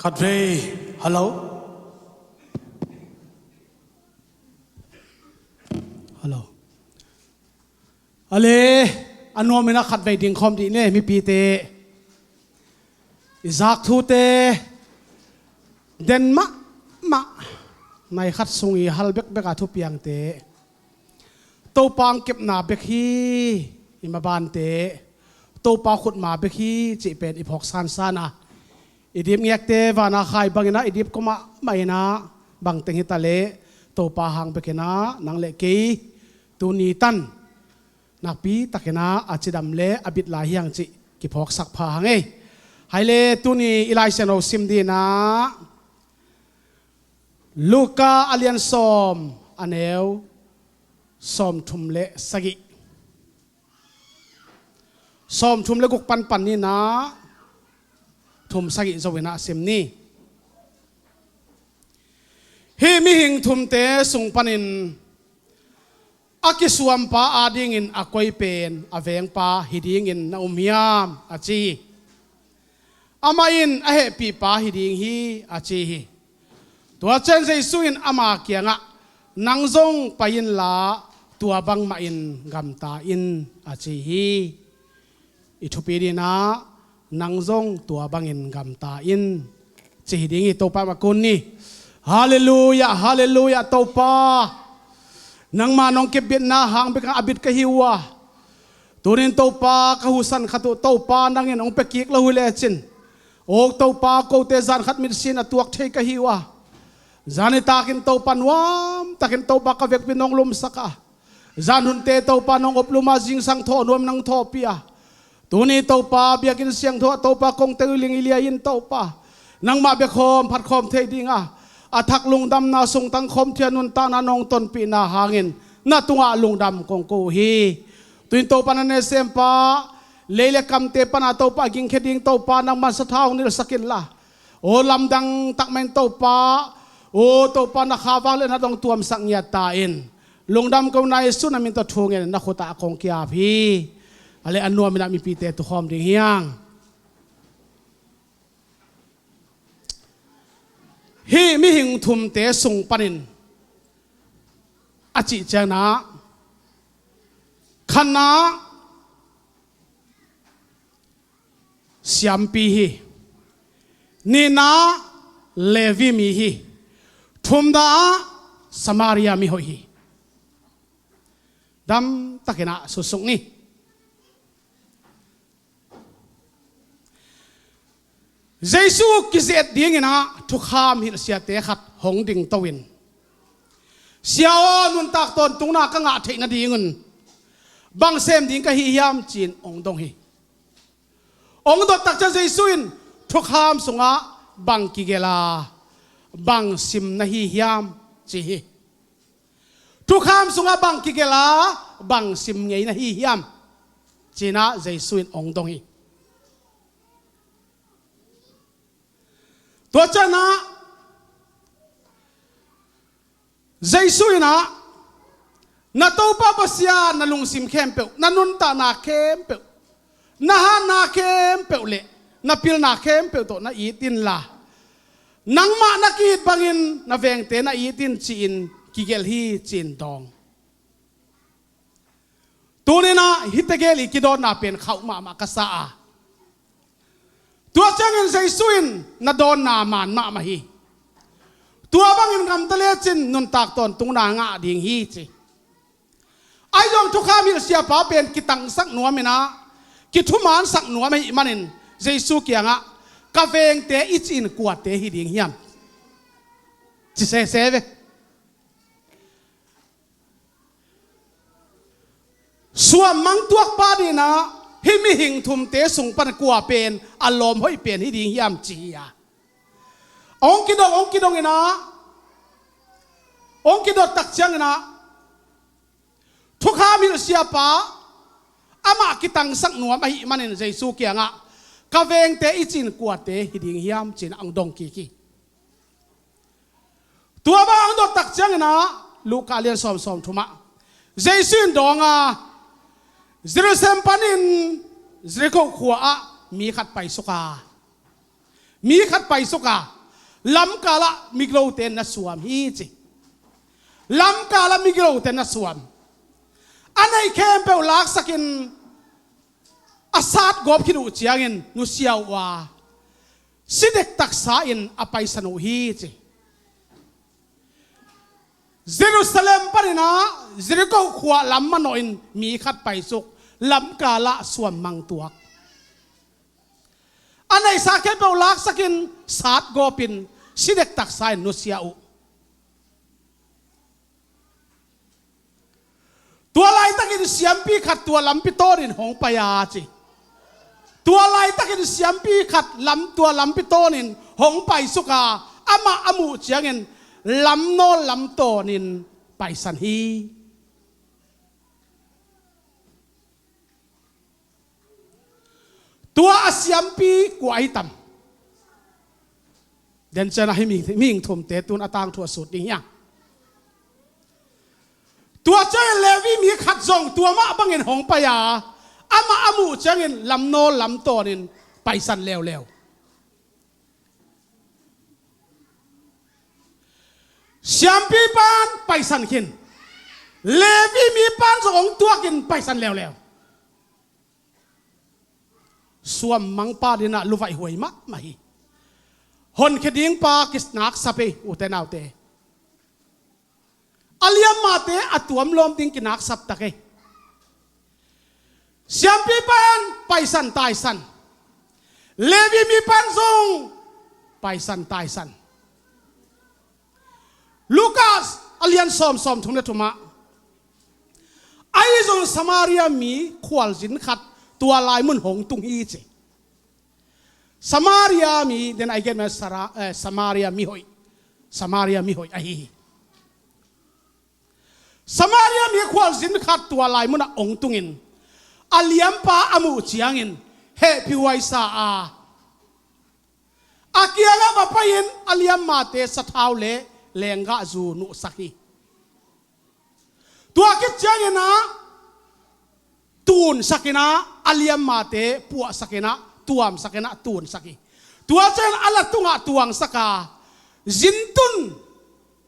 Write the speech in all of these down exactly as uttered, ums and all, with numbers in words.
Khatvei. Hello. Hello. Ale, a nuam in ah khatvei dingkhawm dih ni, mipite. I zak thute den mahmah, nai khat sung i hal bekbek a thupiangte, Topa ang kepna bek hi. I mabante Topa khutma bek hi cih pen i phawk sansan a, i dipngekte vana khai bangin ah i dipkua mahmah in ah, bangteng hi ta leh Topa hang bekin ah nang le kei tuni tan nakpi takin ah a cidam le a bit lai hi hang cih kiphawksak pha hang ei. Hai le, tuni i Lai Siangtho sim dingin ah Luka a lian sawm, a neu sawmthum le sagih, sawmthum le guk panpan ni in ah thum sagih zo in ah sim ni. Hih mihing thumte sung panin a kisuampa adingin a koi pen a vengpa hi dingin na um hiam, a ci hi. Amah in a hehpihpa hi ding hi, a ci hi. Tua ciang Jesu in ama kiangah, nang zong pai inla tua bangmahin gamta in, a ci hi. I thupi dingin ah, nang zong tua bangin gamta in, ci hi ding hi. Topa mah kun ni. Halleluiah, halleluiah. Topa, nangma nong kipbitna hang bek a bit ka hi uh a, tunin Topa ka husan khat uh Topa nangin hong pia kik lo hi lecin, aw Topa, kote zan khat mitsin a tuak thei ka hi uh a, zan nitakin Topa nuam takin Topa ka vekpi nong lumsak a, zan hunte Topa nong oplum a, zingsang thawh nuam nong thawhpih a, tuni Topa biakinn siangtho ah Topa kong teu i ling i liai in Topa, nangmah bia khawm phat khawm thei ding a, a thak lungdamna sung tang khawm thei a nuntakna nong tonpihna hangin na tungah lungdam kong ko uh hi. Tuin Topa na ne sempa, lei le kamte pana Topa a gingkhia ding Topa nangman sathau hong nilhsak inla, aw lamdang takmah in Topa, aw Topa na kha vang le na dong tuamsak ngiat ta in, lungdam ko na Jesu na min tawh thu ngen in na khut ah kong ki-ap hi. Ale, a nuam in ah mipite tukhawm ding hi hang. Hih mihing thumte sung panin a cih ciangin ah, khatna siampi hi, nihna Levi mi hi, thumna Samaria mihoih hi. Damtakin ah suksuk ni. Jesu kizet dingin ah thukham hilhsiate khat hong dingto in, Sia aw, nuntak tawntungna ka ngah theih nadingun bang sem ding ka hi hiam, ci-in hong dong hi. Hong dot tak ciang Jesu in, thukham sungah bang kigelh a bang sim na hi hiam, ci hi. Thukham sungah bang kigelh a bang sim ngei na hi hiam, ci-in ah Jesu in hong dong hi. Tua ciangin ah Jesu in ah, na Topa Pasian na lungsim khempeuh, na nuntakna khempeuh, na hatna khempeuh le na pilna khempeuh tawh na it inla, nangmah na ki-it bangin na vengte na it in, ci-in kigelh hi, ci-in dawng. Tuni-in ah hihte gel i kidawtna pen khauh mahmah ka sa a, tua ciangin Jesu in na dawnna man mahmah hi. Tua bangin gamta lecin nuntak tawntungna ngah ding hi, ci. Ahi zong thukham hilhsiapa pen kitangsak nuam in ah, kithumansak nuam ahih manin Jesu kiangah, ka vengte i cih in kuate hi ding hiam, ci sese ve. Suammang tuakpa dingin ah hih mihing thumte sung pan kua pen a lawm hoih pen hi ding hiam, ci hi a. Hong kidong, hong kidong in ah, hong kidot tak ciangin ah, thukham hilhsiapa amah kitangsak nuam ahih manin Jesu kiangah, ka vengte i cih in kuate hi ding hiam, ci-in ah hong dong kik hi. Tua bang hong dot tak ciangin ah Luka lian sawm, sawmthum ah Jesu in dawng a, Jerusalem panin Jeriko khua ah mi khat paisuk a, mi khat paisuk a, Lamkalah migilote na suam hi ci. Lamkalah migilote na suam. A neih khempeuh laksakin a satgawp khit uh ciangin nusia uh a, si dektaksa in a paisan uh hi ci. Jerusalem paninah Jericho khua lam manawhin mi khat paisuk, lamkalah suammang tuak. A neihsa khempeuh laksakin satgawpin si dektaksa in nusia uh. Tua laitakin siampi khat tua lampi tawnin hong pai a ci. Tua laitakin siampi khat lam, tua lampi tawnin hong paisuk a, amah a muh ciangin lamnawl lamtawnin paisan hi. Tua a siampi kua ahi tam? Den cianah hih mi, mihing thumte tun a tangthu a sut ding hiam? Tua ciangin Levi mi khat zong tua mah bangin hong pai a, amah a muh ciangin lamnawl lamtawnin paisan leuleu. Siampi pan paisan khin, Levi mi pan zong hong tuakin paisan leuleu. Suammang pa dinah luvaih huai mahmah hi. Honkhia ding pa kinaksap ei, ute naute. A liammate a tuam lawm ding kinaksap tak ei. Siampi pan paisan taisan, Levi mi pan zong paisan taisan. Lukas a lian sawm, sawm thum le thumah, ahi zong Samaria mi khualzin khat tua lai mun hong tung hi ci. Samaria mi, den a i gen mah Sara-, eh, Samaria mihoih, Samaria mihoih ahi hi. Samaria mi khualzin khat tua lai munah hong tungin a liampa a muh ciangin hehpihhuai sa a, a kiangah va pai-in a liammate sathau le lenggahzu nuhsak hi. Tua khit cianginah tunsakinah a liammate puahsakinah tuamsakinah tunsak hi. Tua ciangin a la tungah tuangsak a, zintun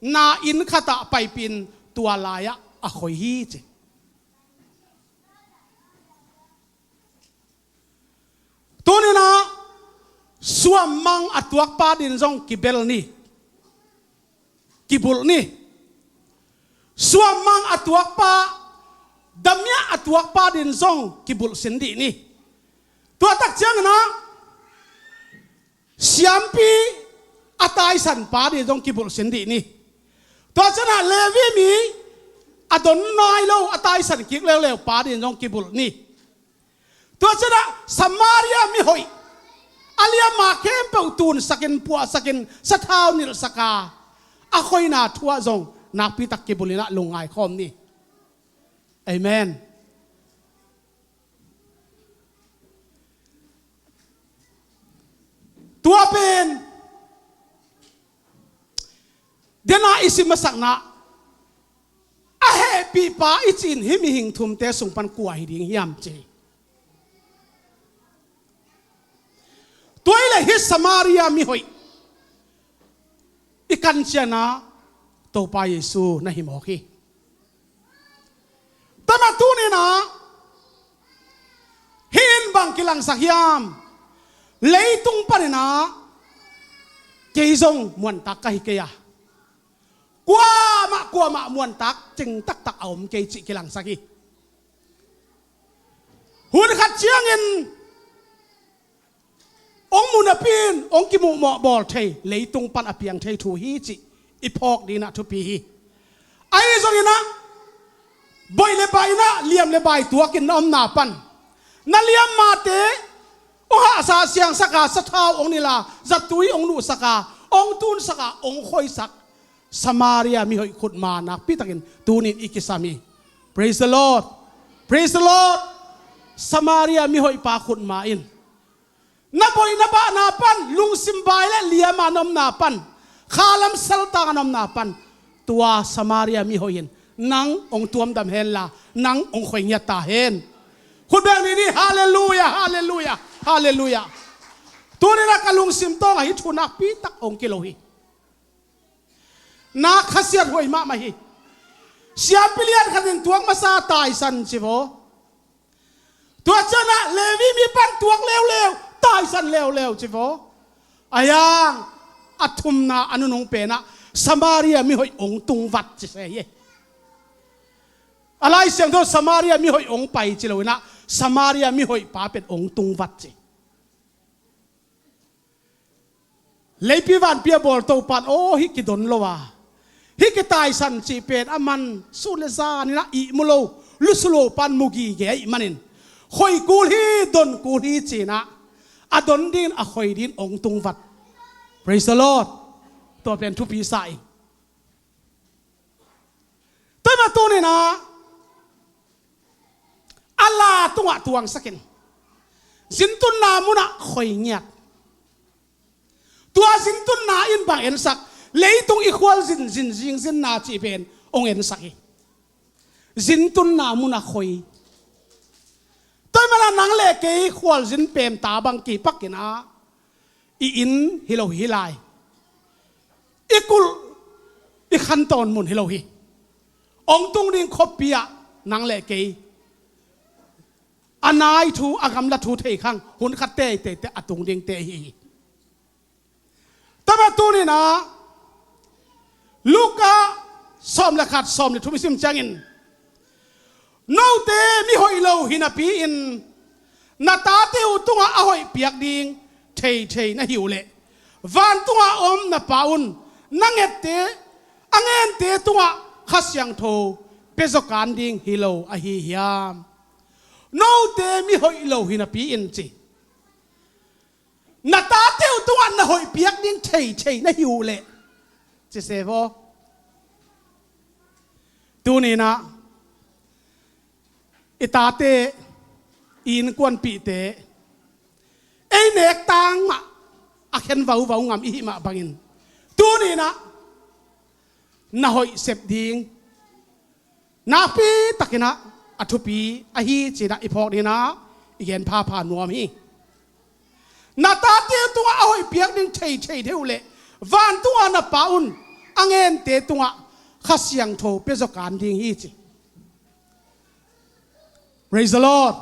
na inn khatah paipihin tua lai-ah a khoi hi ci. Tuninah suammang a tuakpa din zong kibel ni, kibulh ni. Suammang a tuakpa, damiah a tuakpa din zong kibulh sin dih ni. Tua tak cianginah siampi a taisan pa din zong kibulh sin dih ni. Tua cianah Levi mi a don nai lo a taisan kik leuleu pa din zong kibulh ni. Tua cianah Samaria mihoih a liamma khempeuh tunsakin puahsakin sathau nilhsak a, a khoina thu-ah zong nakpitak kibulhinah lungngai khawm ni. Amen. Tua pen dena i sim masakna a hehpihpa i cih in hih mihing thumte sung pan kua hi ding hiam ci. Tua hileh hih Samaria mihoih i kancianah Topa Jesu na hi mawk hi. Tama tuninah hih in bang kilangsak hiam? Leitung paninah kei zong muantak ka hi kei a, kuamah kuamah muantak cing taktak a om kei cih kilangsak hi. Hun khat ciangin hong mu napi in hong kimuh mawh bawl thei, leitung pan a piang thei thu hi cih i phawk dinah thupi hi. Ahi zonginah boih le baih inah liam le bai tuakin na omna pan, na liammate hong hahsa siangsak a, sathau hong nilh a, zatui hong nuhsak a, hong tunsak a, hong khoisak Samaria mihoih khutma nakpitakin tunin i kisam hi. Praise the Lord. Praise the Lord. Samaria mihoihpa khutma in na boih na bahna pan, lungsim bai le liama na omna pan, khalam saltanga na omna pan, tua Samaria mihoih in nang hong tuamdam henla, nang hong khoingiat ta hen. Khut beng ni ni. Halleluia, halleluia, halleluia. Tuninah ka lungsim tawngah hih thu nakpitak hong kilo hi. Na khasiat huai mahmah hi. Siampi lian khat in tuak masa taisan ci vaw. Tua ciangah Levi mi pan tuak leuleu, taisan leuleu ci vaw. Ayang a thumna a nunung penah Samaria mihoih ong tungvat ci se hi. A Lai Siangtho Samaria mihoih ong pai ci lo inah Samaria mihoih pa pen ong tungvat ci. Leipi vanpi a bawl Topan aw hih kidon lo a, hih kitaisan cih pen a man sun le zan inah ihmu lo, lusu lo pan mu gige ahih manin, khoi kul hi, don kul hi cinah a don dingin a khoi dingin ong tungvat. Praise the Lord. Tua pen thupi sa ing. Tua mah tuninah a la tungah tuangsakin zintunna munah khoi ngiat. Tua zintunna in bang ensak? Leitung i khualzin, zinzing zinna cih pen ong ensak hi. Zintunna munah khoi. Tua mah la nang le kei khualzin pemta bang kipakinah i inn hi lo hi lai, i kulh, i khantawn mun hi lo hi. Ong tung ding khoppi ah nang le kei a nai thu, a gamla thu thei khang hun khat teitei teh a tung dingte hi hi. Tua mah tuninah Luka sawm le khat, sawm le thum i sim ciangin, note mihoih lo hi napi-in na tate uh tungah a hoih piak ding theithei na hi uh leh, vantungah a om na Pa un na ngette, a ngente tungah Kha Siangtho pia zawkan ding hi lo ahi hiam? Note mihoih lo hi napi-in ci. Na tate uh tungah na hoih piak ding theithei na hi uh leh ci se vaw. Tuninah i tate, i innkuanpihte, ei nek tang mah a khen vauvau ngam i hih mah bangin, tuninah na hoih sep ding nakpi takinah a thupi ahi cinah i phawk dinginah i gen phapha nuam hi. Na tate tungah a hoih piak ding theithei deuh leh vantungah na Pa un a ngente tungah Kha Siangtho pia zawkan ding hi ci. Praise the Lord.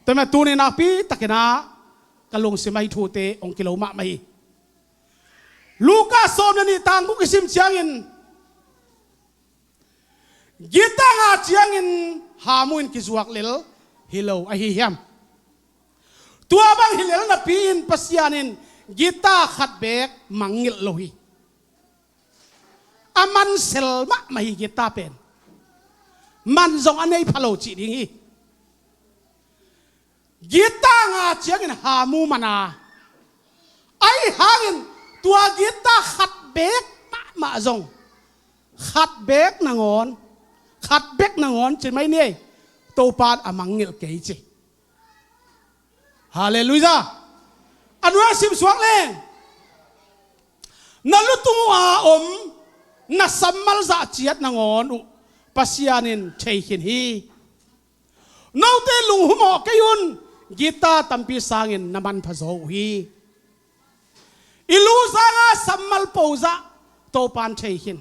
Tua mah tuni nakpi takinah ka lungsim ahi thute ong kilo mahmah hi. Luka sawm le nih tang guk i sim ciangin, gittah nga ciangin hamu in kizuak lel hi lo ahi hiam? Tua bang hi lel napi-in Pasian in gittah khat beek mangngilh lo hi. A man sel mahmah hi gittah pen. Man zong a nei pha lo cih ding hi. Gittah nga ciangin hamu man a, ahi hangin tua gittah khat beek mahmah zong, khat beek nangawn, khat beek nangawn ci mai ni ei, Topan a mangngilh kei ci. Halleluiah. A nuai sim suak leng, na lutung uh a om na sammal zah ciat nangawn uh Pasian in thei khin hi. Note lunghumawh kei un, gittah tampi sangin na manpha zaw uh hi. I lu zanga sammal po zah Topan thei khin,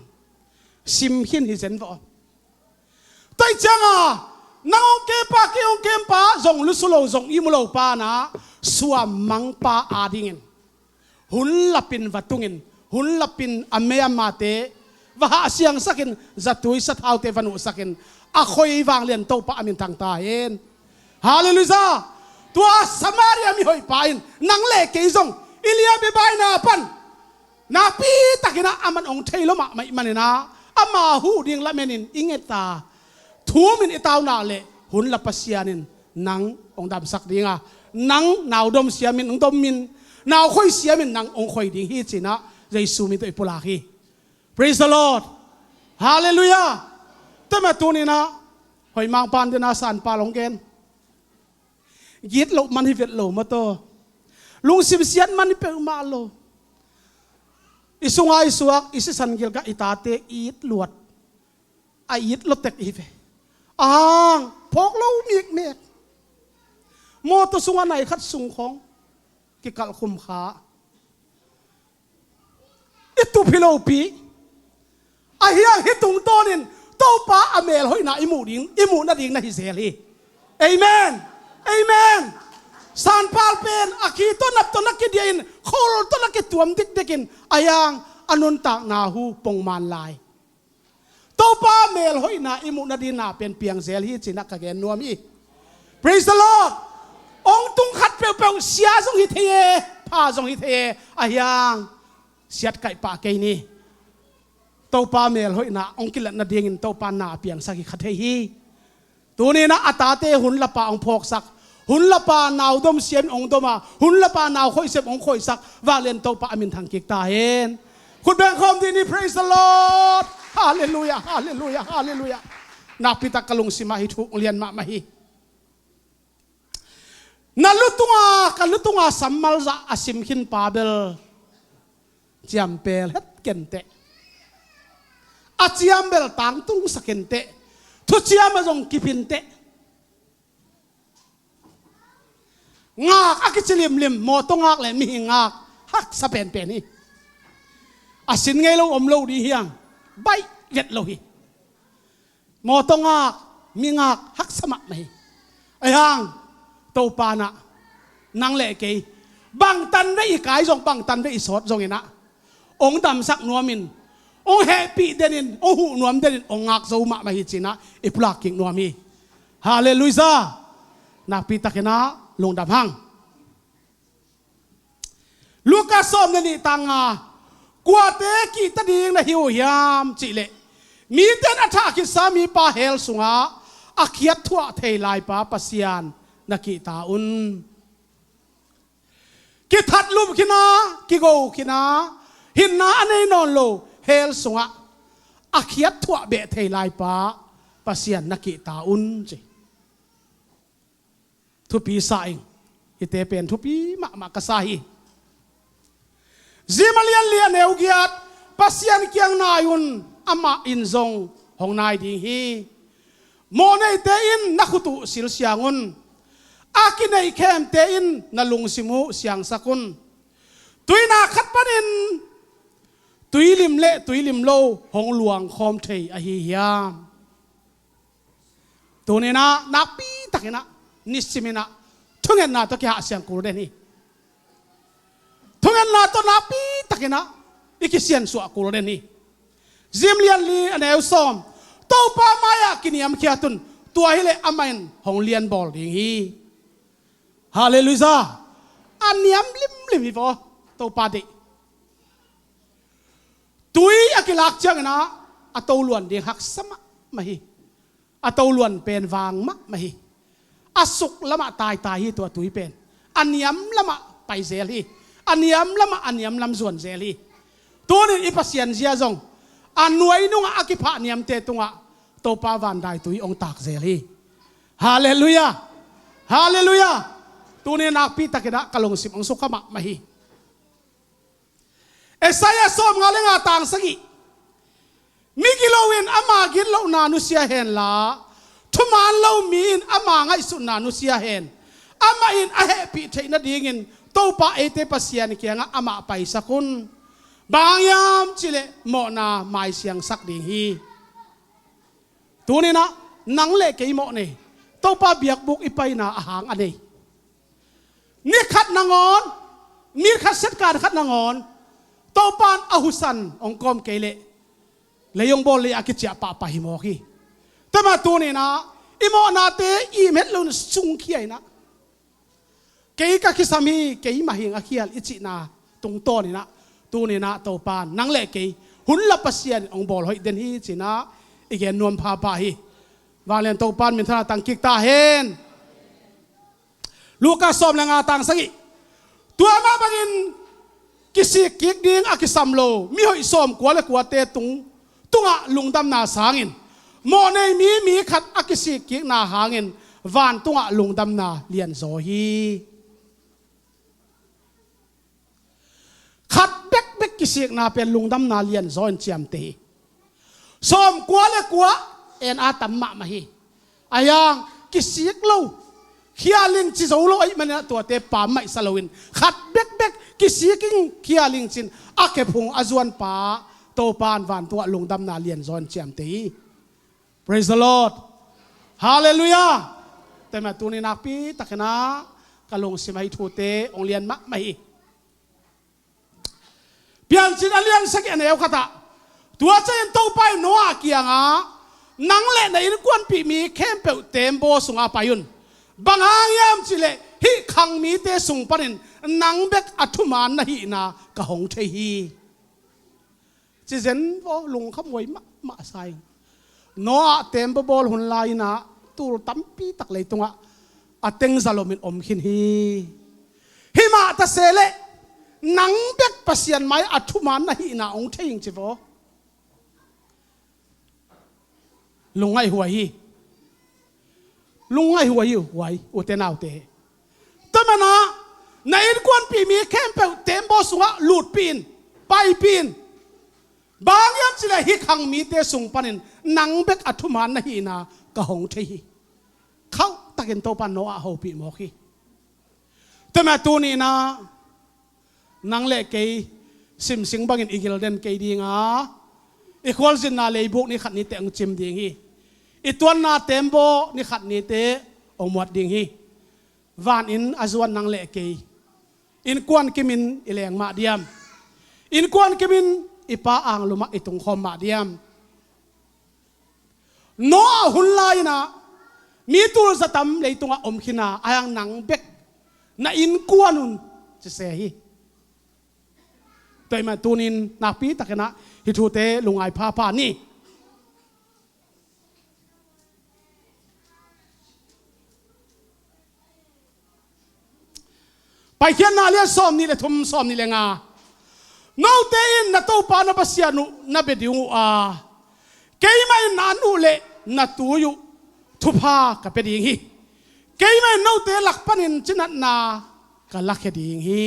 sim khin hi zen vaw. Tua cianga nang ong kepa, kei ong kempa, zong lusu lo, zong ihmu lo pana suammangpa adingin hun lapin va tungin, hun lapin a mei a mate va hahsiangsakin, zatui sathaute va nuhsakin, a khoi vanglian Topa a min thangta hen. Halleluiah. Tua Samaria mihoihpa in nang le kei zong i liambe baina pan nakpi takinah a man ong thei lo mahmah i maninah ama huh ding lamenin i ngeta, thumin i tauna le hun la Pasian in nang ong damsak dinga, nang nau dom siamin ong domin, nau khoi siamin nang ong khoi ding hi cinah Jesu min tawh i pulak hi. Praise the Lord. Halleluiah. Tua mah tuninah hoih mangpan dinah sanpa long gen. Git loh man hi vet lo maw taw. Lungsim siat man hi peuhmah lo. I sunga i suak, i sisan gilgah, i tate it luat, a it luatek i hi ve. A hang phawk lo mikmek. Mawtaw sungah nai khat sung khawng kikalh khum kha. I tup hi lopi. Ahi hang hih tungtawnin Topa a melhoihna i muh ding, i muh nading na hi zel hi. Amen. Amen. Sanpal pen a khi tawh nap tawh na kidiahin, khol tawh na kituam dikdikin, ahi hang a nuntakna hu pongman lai. Topa melhoihna i muh nading na pen piang zel hi ci-in ah ka gen nuam hi. Praise the Lord. Ong tung khat peuhpeuh sia zong hi thei e, pha zong hi thei e, ahi hang siatkaih pah kei ni. Topa melhoihna ong kilat nadingin Topa na a piangsak hi kha thei hi. Tuni-in ah a tate hun lapa ong phawksak, hun lapa nau dom siamin ong dom a, hun lapa nau khoih siam ong khoihsak, vanglian Topa a minthang kik ta hen. Khut beng khawm dih ni. Praise the Lord. Halleluiah, halleluiah, halleluiah. Nakpitak ka lungsim ah hih thu lian mahmah hi. Na lutunga, ka lutunga sammal zah a sim khin pa bel ciampel het kenteh. A ciam bel tangtung sa kenteh. Thuciam ah zong kipinteh. Ngak a kici limlim, mawtaw ngak le mihing ngak haksa penpen hi. A sin ngei lo om lo ding hi hang, baih vet lo hi. Mawtaw ngak, mi ngak haksa mahmah hi. Ahi hang Topa in ah nang le kei bangtan vei i kai zong, bangtan vei i sawt zongin ah ong damsak nuamin, ong hehpih denin, ong huh nuam denin ong ngak zo mahmah hi ci-in ah i pulak kik nuam hi. Halleluiah. Nakpitakin ah lungdam hang. Luka sawm le nih tang nga, kuate kihta ding na hi uh hiam cih leh, mite in a thah khitsa mipa hell sungah a khiat thuah thei laipa Pasian na kihta un. Kithat lup khin a, kigo khin a, hinna a nei nawn lo hell sungah a khiat thuah beh thei laipa Pasian na kihta un ci. Thupi sa ing. Hihte pen thupi mahmah ka sa hi. Zim a lian li a neu giat, Pasian kiang nai un, amah in zong hong nai ding hi. Mawhneite in na khut uh silsiang un, a kineih khemte in na lungsim uh siangsak un. Tuina khat panin tuilim le tuilim lo hong luang khawm thei ahi hiam? Tuni-in ah nakpitakin ah nisimin ah thungetna tawh kihahsiang kul den hi. Thungetna tawh nakpitakin ah i kisiansuah kul den hi. Zim lian li a neu sawm, Topa mai-ah kiniamkhiat un, tua hileh amah in hong lianbawl ding hi. Halleluiah. A niam limlim hi vaw, Topa deih. Tui a kilak ciangin ah a to luan ding haksa mahmah hi. A to luan pen vang mahmah hi. A suk lamah taitai hi tua tui pen. A niam lamah pai zel hi. A niam lamah a niam lam zuan zel hi. Tunin i Pasian zia zong a nuai nungah a kiphah niamte tungah Topa vandai tui ong tak zel hi. Halleluiah. Halleluiah. Tuni nakpitakin ah ka lungsim ong sukha mahmah hi. Isaiah sawmnga le nga tang sagih. Migilo in ama gitlohna nusia henla, thuman lo mi in ama ngaihsutna nusia hen. Amah in a hehpih theih nadingin Topa eite Pasian kiangah amah paisak un. Bang hang hiam cih leh mawhna maisiangsak ding hi. Tuni-in ah nang le kei mawh nei, Topa biakbuk i paina a hang a nei. Ni khat nangawn, ni khat siatkan khat nangawn Topa in a husan ong kawm kei leh lei ong bawl lei a kiciah pahpah hi mawk hi. Tua mah tuni-in ah i mawhnate i met loin sungkhia in ah, kei ka kisam hi, keimah hing a khial i cihna tungtawnin ah, tuni-in ah Topa in nang le kei hun la Pasian in ong bawl hoih den hi ci-in ah i gen nuam phapha hi. Vanglian Topa in minthanna tang kik ta hen. Luka sawm le nga tang sagih. Tua mah bangin kisik kik ding a kisam lo mihoih sawmkua le kuate tung, tungah lungdamna sangin, mawh nei mi, mi khat a kisik kikna hangin vantungah lungdamna lianzaw hi. Khat bekbek kisikna pen lungdamna lianzaw in ciamteh hi. Sawmkua le kua en a tam mahmah hi. Ahi hang kisik lo, khial ing ci zo lo ahih manin ah tuate pammaihsa loin khat bekbek kisik ing khial ing ci-in a khephung a zuanpa Topa in vantungah lungdamna lianzaw in ciamteh hi. Praise the Lord. Halleluiah. Tua mah tuni nakpi takin ah ka lungsim ah hih thute hong lian mahmah hi. Piancil a lian sagih a neu khat ah, tua ciangin Topa in Noah kiangah, nang le na innkuanpih mi khempeuh teembaw sungah pai un. Bang hang hiam cih leh hih khang mite sung panin nang bek a thuman na hihna ka hong thei hi. Ci zen vaw, lungkham huai mahmah sa ing. Noah teembaw bawl hun lai-in ah tul tampi tak leitungah a teng zalomin om khin hi. Hih mah ta se leh nang bek Pasian mai a thuman na hihna hong thei ing ci vaw. Lungngaih huai hi. Lungngaih huai hi, huai, ute naute. Tua manin ah na innkuanpih mi khempeuh teembaw sungah lutpih in, paipih in. Bang hang hiam cih leh hih khang mite sung panin nang bek a thuman na hihna ka hong thei hi. Khauh takin Topa in Noah a hopih mawk hi. Tua mah tuni-in ah nang le kei simsing bangin i gilden kei ding a, i khualzinna leibuk ni khat ni teh hong cim ding hi. I tuanna teembaw ni khat ni teh hong muat ding hi. Van inn a zuan nang le kei, innkuan kimin i leng mah diam? Innkuan kimin i pa anglum ah i tungkhawm mah diam? Noah hun lai-in ah mi tul zatam leitungah om khin a, ahi hang nang bek na innkuan un ci se hi. Tua mah tuni-in nakpi takin ah hih thute lungngai phapha ni. Paikhiatna lian sawmnih le thum, sawmnih le nga. Note in na Topa na Pasian uh na bia ding uh a, keimah in na an uh le na tui uh thupha ka pia ding hi. Keimah in note lak panin cinatna ka lakhia ding hi.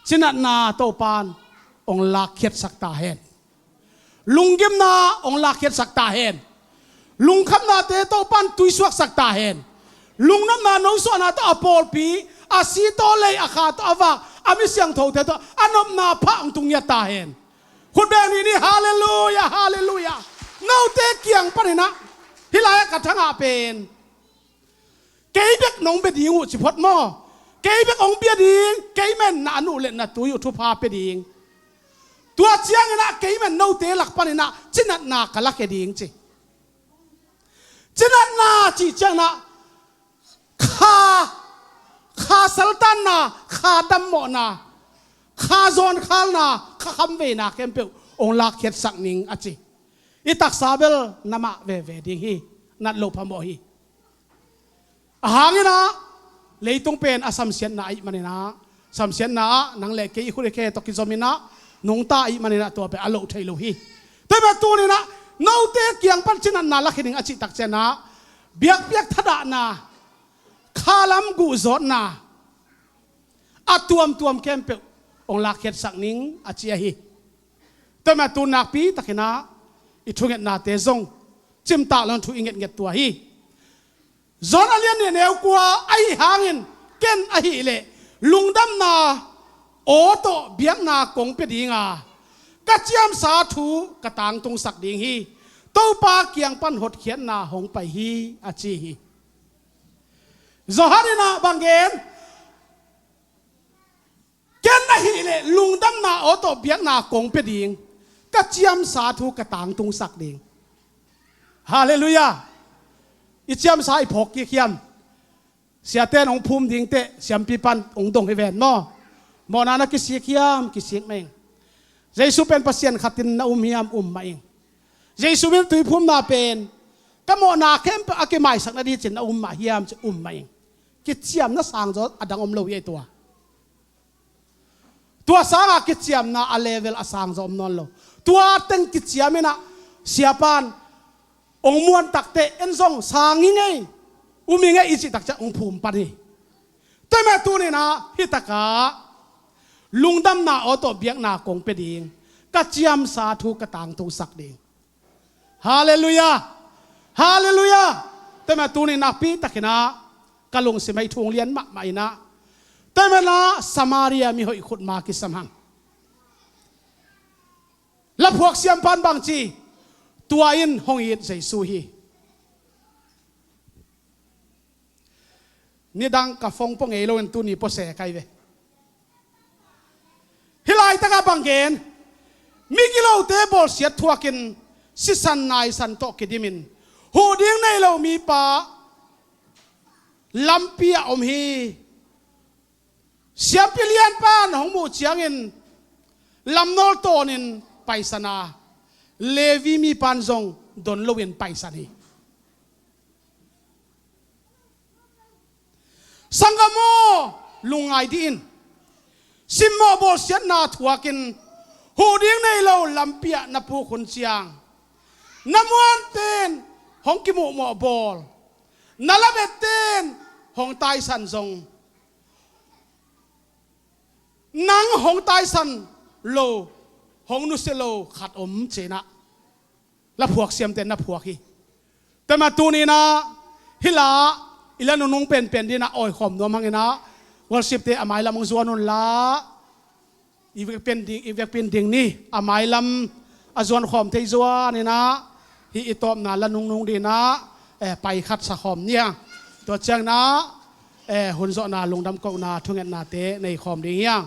Cinatna Topa in hong lakkhiatsak ta hen. Lunggimna hong lakkhiatsak ta hen. Lungkhamnate Topa in tuisuaksak ta hen. Lungnopna nosuahna tawh a pawlpi, a si tawh lei, a kha tawh a vak, a mi siangthote tawh a nopna phah hong tung ngiat ta hen. Khut beng ni ni, halleluiah, halleluiah. Note kiang panin ah hih lai-ah ka thangah pen, kei bek nong bia ding uh ci phot maw? Kei bek hong bia ding, keimah in na an uh le na tui uh thupha pia ding. Tua ciangin ah keimah in note lak panin ah cinatna ka lakhia ding ci. Cinatna cih ciangin ah kha, kha saltanna, kha dammawhna, kha zawnkhalna, kha khamveina khempeuh hong lakkhiatsak ning a ci. I taksa bel na mah veve ding hi, nat loh phamawh hi. Ahang in ah leitung pen a samsiatna ahih manin ah, samsiatna ah nang le kei i khut i khe tawh kizom in ah nungta ahih manin ah tua pen a loh thei lo hi. Tua mah tuni-in ah note kiang pan cinatna lakhia ning a cih tak ciangin ah biakpiak thadahna, khalam guhzawtna, a tuamtuam khempeuh hong lakkhiatsak ning a ci ahi. Tua mah tuni nakpi takin ah i thungetnate zong cimtak lo-in thu i ngetnget tua hi. John a lian nih a neu kua, ahi hangin ken ahih leh lungdamna aw tawh biakna kong pia ding a, ka ciamsa thu ka tangtungsak ding hi. Topa kiang pan hotkhiatna hong pai hi a ci hi. Johan in ah bang gen? Ken ahih leh lungdamna aw tawh biakna kong pia ding, ka ciamsa thu ka tangtungsak ding. Halleluiah. I ciamsa i phawk kik hiam? Siate in hong phum ding teh siampi pan hong dong hi ven maw? Mawhna na kisik hiam? Kisik mah ing. Jesu pen Pasian khatin na um hiam? Um mah ing. Jesu min tuiphumna pen ka mawhna khempeuh a kimaisak nading ci-in na um mah hiam ci? Um mah ing. Kiciamna sangzaw a dang om lo hi ei tua. Tua sanga kiciamna a level a sangzaw om nawn lo. Tua teng kiciam in ah siapan hong muan takteh en zong sang hi ngei, um hi ngei i cih tak ciang hong phum pan hi. Tua mah tuni-in ah hih takah lungdamna aw tawh biakna kong pia ding, ka ciamsa thu ka tangtungsak ding. Halleluiah. Halleluiah. Tua mah tuni nakpi takin ah ka lungsim ah hih thu hong lian mahmah in ah, tua mah in ah Samaria mihoih khut ma kisam hang. Laphuak siampan bangci, tua in hong it Jesu hi. Nidang ka phone pua ngei loin tuni pua se kai ve. Hih laitakah bang gen, migilote bawlsiat thuakin sisan naisan tawh kidimin, huh ding nei lo mipa lampi ah om hi. Siampi lianpan hong muh ciangin lamnawl tawnin paisan a, Levi mipan zong don loin paisan hi. Sanggam aw, lungngai dih in. Simmawh bawlsiatna thuakin, huh ding nei lo lampi ah na puk hun ciang, na muanten hong kimuhmawh bawl, na lametten hong taisan zong, nang hong taisan lo, hong nusia lo khat om ci-in ah laphuak siamte na phuak hi. Tua mah tuni-in ah hih la i la nungnung penpen dingin ah awikhawm nuam hangin ah, worshipte a mailam hong zuan unla, i vekpi-in ding, i vekpi-in ding ni, a mailam a zuan khawm thei zuan in ah, hih i tawpna la nungnung dingin ah, eh, pai khat sa khawm ni a. Tua ciangin ah, eh, hun zawhna, lungdam kohna, thungetnate nei khawm ding hi a.